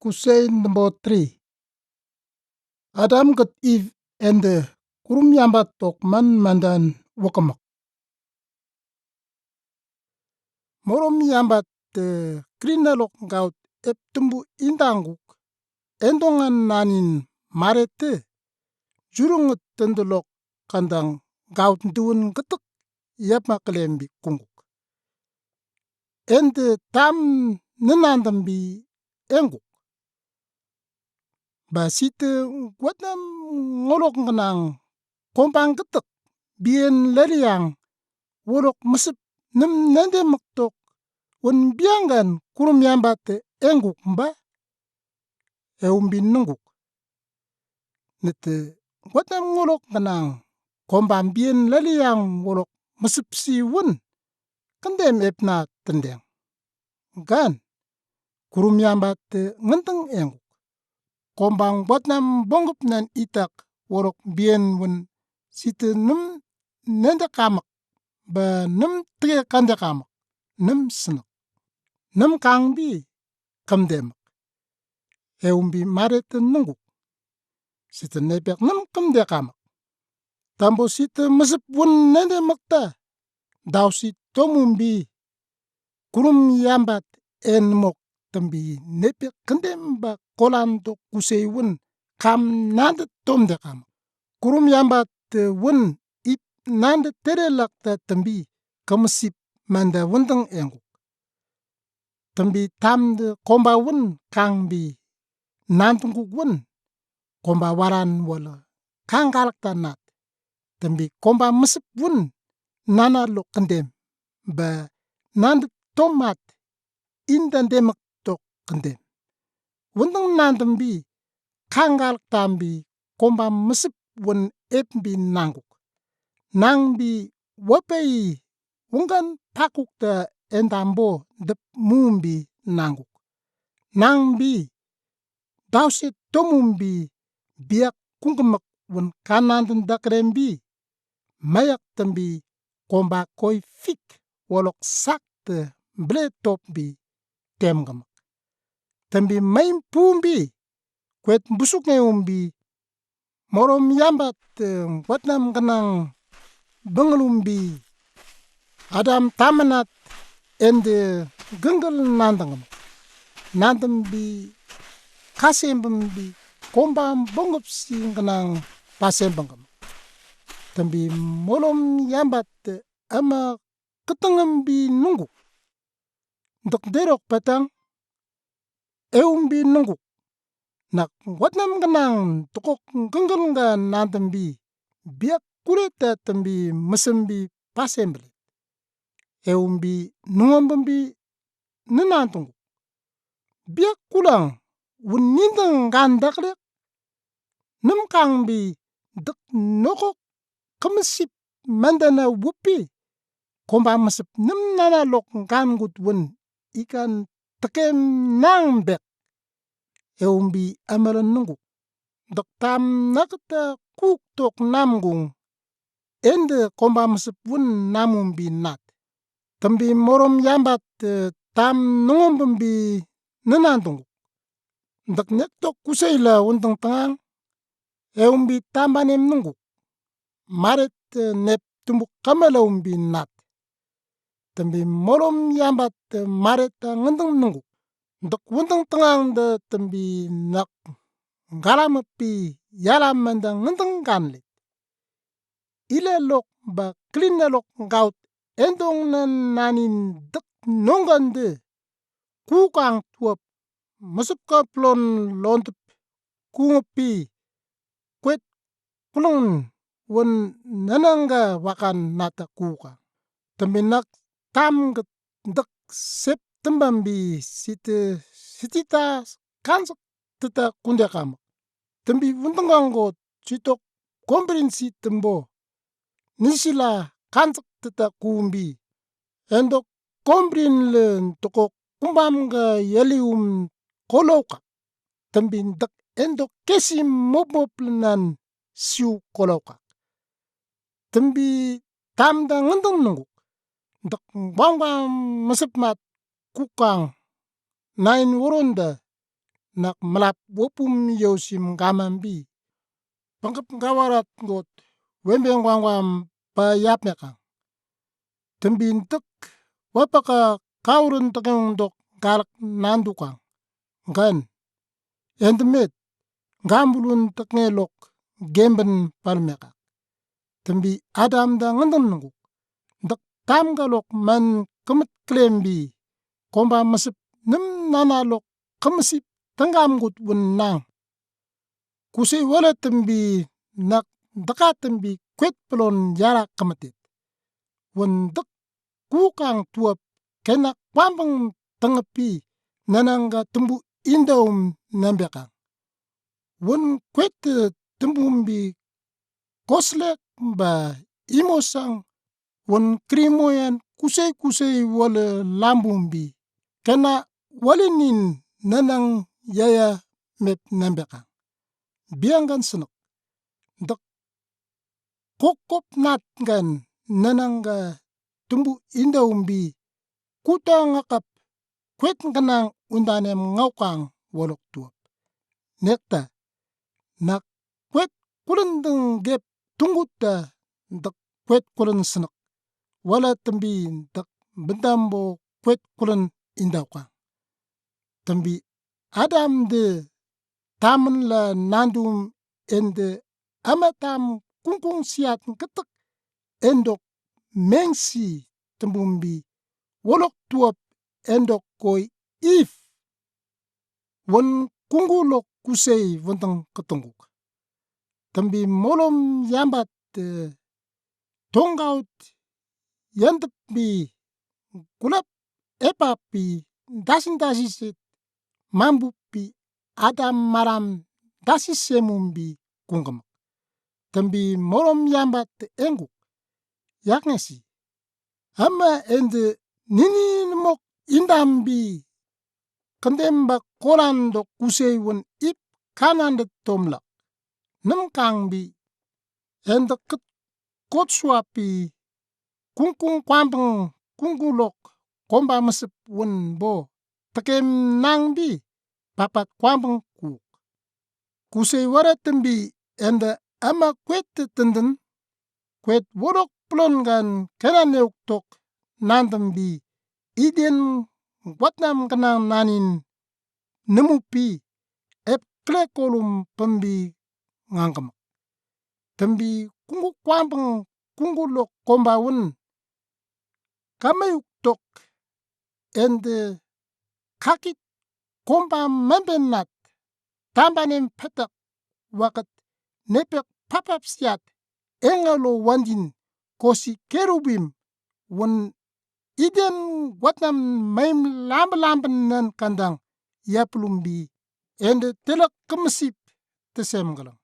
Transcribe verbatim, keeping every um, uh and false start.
kusei number three. Adam gøt Iv ende kurum yambat dok man mandan wøkkømøg. Morom yambat, eh, klinalok ngaot ep tumbu indanguk. Endong an nanin marete. Jurungøt tendølok kandang ngaot duun gøtøk yapma klembi kunguk. Ende tam nennandambi enguk. Ba site gwatnam ngolok ngenang kombang gøtøk bien leliang wolok mesep nem nende mektok won biangan kurum yambat te enguk mba. Eumbi nunguk. Nete gwatnam ngolok ngenang kombang bien leliang wolok mesep si won kendem epna tendeng. Gan kurum yambat te ngendeng enguk. Kombang gwatnam bonggup nan itak wolok bien won site nem nende kamak ba nem tege kande kamak nem senek. Nem kangbi kemde mek. Eumbi marete nunguk. Site nepek nem kemde kamak. Tambo site mesep won nende mekta. Dausi tomumbi kurum yambat en mok tembi nepek kendem ba kolan dok kusei won kam nande tomde kamak. Kurum yambat te won ip nande tere lakta tembi kemesip manda wendeng enguk. Tembi tamde komba won kangbi nandenguk won komba waran wala kanggalakta nat. Tembi komba mesep won nana lok kendem ba nande tomat indan demek tok kendem. Wendeng nandembi kanggalaktambi komba mesep won epbi nanguk. Nangbi wapei wenggan pakukta endambo dep mumbi nanguk. Nangbi dausi tomumbi biak kungkemek won kananden dakrembi mayak tembi komba koi fik wolok sakte ble topbi temkemek. Tembi main pumbi kwet busuk ngeumbi morom yambat, eh, gwatnam kenang bengelumbi Adam tamanat ende genggel nandengem. Nandembi kasembembi kombang bonggup si kenang pasembengem. Tembi morom yambat, eh, ema ketengembi nunguk. Dek derok petang eumbi nunguk. Nak gwatnam kenang tukuk genggel nga nandembi biak kuleta tembi mesembi pasembel. Eumbi nungembembi nenandenguk. Biak kulang won nindeng ngandaklek nem kangbi dek nokok kemesip mandana wupi komba mesep nem nana lok ngan gut won ikan tekem nang bek. Eumbi amelen nunguk. Dek tam nakta kuk tok namgung. Ende komba mesep won namumbi nat. Tembi morom yambat, eh, tam nungembembi nenandenguk. Dek nek tok kusei la wendeng tengang. Eumbi tambanem nunguk. Maret, eh, nep tumbuk kamala umbi nat. Tembi morom yambat, eh, maret ta ngendeng nunguk. Dek wendeng tengang de tembi nak ngalamepi yalam manda ngendeng ganlet. Ila lok ba klina lok ngaut endong nan nanin dek nonggande kukang tuap mesep ka plon lontep kungepi kwet kulung won nanangga wakan nata kukang. Tembi nak tam ge dek sep tembambi site sitita kansek teta kunde kamak. Tembi wendeng kanggo sitok kombrin si tembo. Nisila kansek teta kumbi. Endok kombrin le tokok kumbam ga yalium koloka. Tembi dek endok kesi mopmop lenan siu koloka. Tembi tamda ngendeng nunguk. Dek bang bang mesep mat kukang nain woronda nak mülap wöpum yow sim gaman bi, pangkap gawarat got wemben wangwam pa yapmekang. Tümbi ntak wapaka kawurun takeng dok galak nandukang. Gan, endemet, gambulun takengelok gemben palmekak. Tümbi Adam da ngandang nanguk. Ntak tamgalok man kamit klem bi, komba masip nüm nanalok kamasip tangam gut wun nang. Kusei wala tümbi nak daka tümbi kwet pulon yara kamatit. Wun dak kukang tuwap kena kwambang tangapi nanangga tumbu indawum nambekang. Wun kwet tumbumbi koslek ba imosang wun krimoyan kusei kusei wala lambumbi kena walinin nanang yaya mep nambekang. Biang gan sinak. Dak kokop nat gan nanangga tumbu indawumbi kuta ngakap kwet ngenang undanem ngaukang walok tuwap. Nekta, nak kwet kulan dang gep tunggut da dak kwet kulan sinak. Wala tümbi dak bendambo kwet kulan indawkang. Tümbi Adam de tamla nandum ende ama tam kungkung siat ngetak endok mengsi tumbumbi walok tuwap endok koi Eve. Wun kungkulok kusei wundang ketengkuk. Tümbi molom yambat, eh, tonggaut yandep bi gulap epap bi dasin dasi sit mambuk bi Adam maram dasi semum bi kungkemak. Tümbi molom yambat enguk. Yaknesi. Ama ende nini nemok indambi kendemba kolan dok kusei wun ip kanan de tomlak. Nemkangbi ende ket kot suapi kungkung kwambang kungkulok komba masep wun bo tekem nangbi papat kwambang kuk. Kusei wara tümbi ende ama kwet tenden kwet wolok pulon gan kena neuk tok nandembi Eden gwatnam kenang nanin nemupi ep kle kolum pembi ngangkemak. Tümbi kungku kwambang kungkulok komba wun kameyuk tok ende kakit komba membenat tambanem petak waket nepek papap siat engalo wandin kosi kerubim wun Eden gwatnam maim lambe lambe nan kandang yapulumbi ende telak kemesip tesem galang.